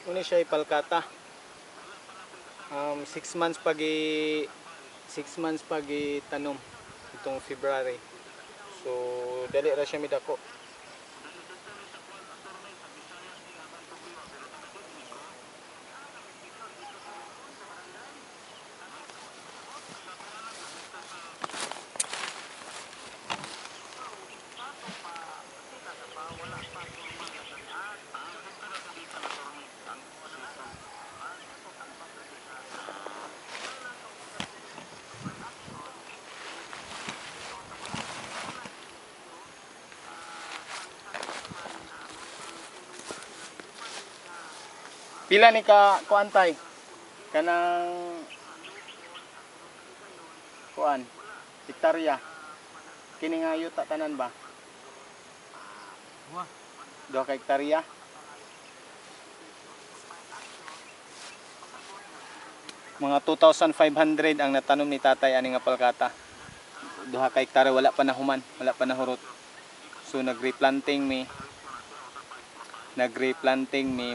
Muna siya ipalkata. 6 months pag 6 months pag tanom itong February. So dali ra siya midako. Pila ni ka kuan, tay? Kanang kuan hektarya. Kini nga yuta tanan ba? Wa. 2 ka hektarya. Mga 2,500 ang natanom ni tatay ani nga palkata. 2 ka hektarya, wala pa nahuman, wala pa nahurot. So nagre-planting mi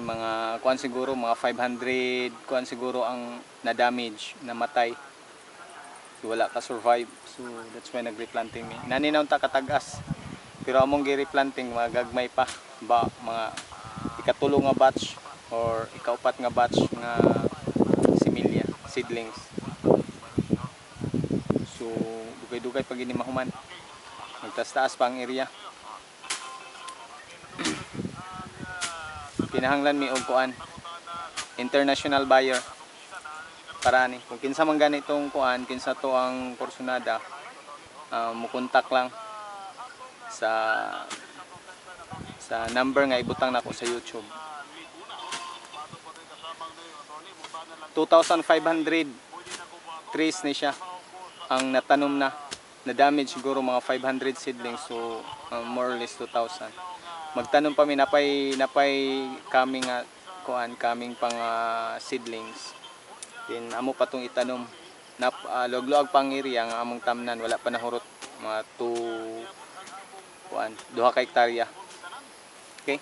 mga kuan siguro, mga 500 kuan siguro ang na-damage, namatay. So, wala ka survive. So that's why nagre-planting mi. Naninaw ta katagas. Pero among gi-replanting mga gagmay pa ba, mga ikatulo nga batch or ikaupat nga batch nga similya, seedlings. So dugay-dugay pag ini mahuman. Magtaas-taas pa ang area. Kinahanglan mi og kuan, international buyer para ani. Kung kinsa man ganitong kuan, kinsa to ang kursunada, mukontak lang sa number nga ibutang nako sa YouTube. 2,500 trees ni siya ang natanom na. Na damage siguro mga 500 seedlings, so more or less 2,000. Magtanom pa mi, napay kami nga kuan, kaming pang seedlings. Then amo pa tong itanom na luag-luag pang area nga among tamnan, wala pa nahurot, mga 2 kuan, 2 ka hektarya. Okay.